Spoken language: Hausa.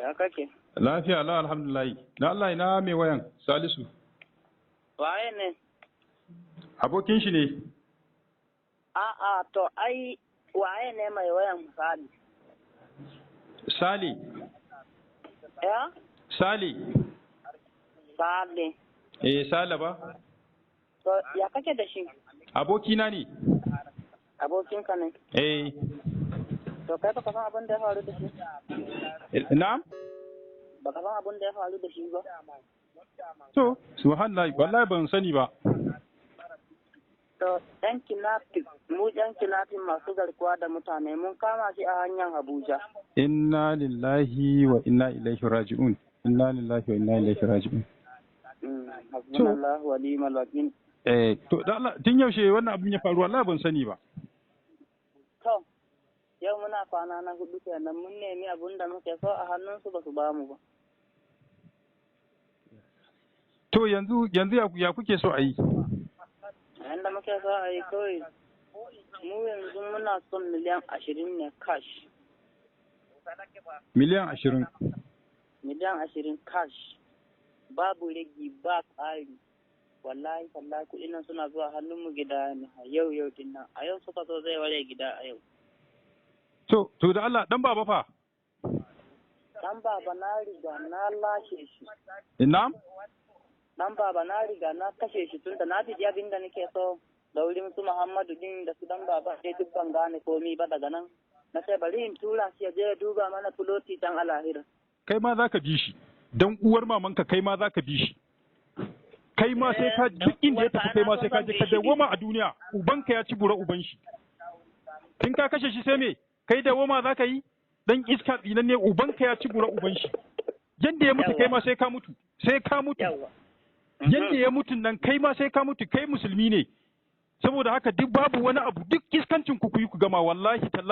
Ya kake? Lafiya Allah, alhamdulillah. Na Allah, ina mai wayan Salisu? Waye ne? Abokin shi ne. A'a, to ai waye ne mai wayan misali? Sale. Ya? Sale. Sale. Eh, Sale ba? To ya kake da shi? Abokina ne. Abokinka ne. Eh. To kai baka san abin da ya faru da shi? Na'am? Baka san abin da ya faru da shi ba? To, subhanallah, wallahi ban sani ba. To ɗan kidnapping, mu ɗan kidnapping masu garkuwa da mutane mun kama shi a hanyar Abuja. Inna lillahi wa inna ilaihi raji'un. Inna lillahi wa inna ilaihi raji'un. Hasbunallahu wa ni'mal wakil. Eh, to da Allah, tun yaushe wannan abin ya faru? Wallahi ban sani ba. To, yau muna kwana na hudu kenan, mun nemi abin da muke so a hannunsu ba su bamu ba. To yanzu ya kuke so a yi? Yanda muke so a yi kawai, mu yanzu muna son 20 miliyan ne cash. 20 miliyan. 20 miliyan cash. Babu ragi ba ƙari. Wallahi tallahi kuɗin nan suna zuwa hannunmu gida ne yau yau din nan. A yau suka zo zai ware gida a yau. To da Allah, dan baba fa? Dan baba na riga na lashe shi. Na'am? Dan baba na riga na kashe shi tunda na fi abin da nake so da wurin su Muhammadu din da su dan baba dai duk ban gane komi ba daga nan. Na ce bari in tura shi ya je ya duba mana fuloti can a lahira. Kai ma za ka bi shi. Dan uwar mamanka, kai ma za ka bi shi. Kai ma sai ka duk inda ya tafi, kai ma sai ka je ka dawwama a duniya. Ubanka ya ci bura uban shi. Kin ka kashe shi sai me? Kai dawwama za ka yi? Dan iska tsinan ne, ubanka ya ci bura uban shi. Yanda ya mutu, kai ma sai ka mutu. Sai ka mutu. Yanda ya mutu nan, kai ma sai ka mutu. Kai musulmi ne. Saboda haka duk babu wani abu, duk iskancin ku yi ku gama, wallahi tallahi.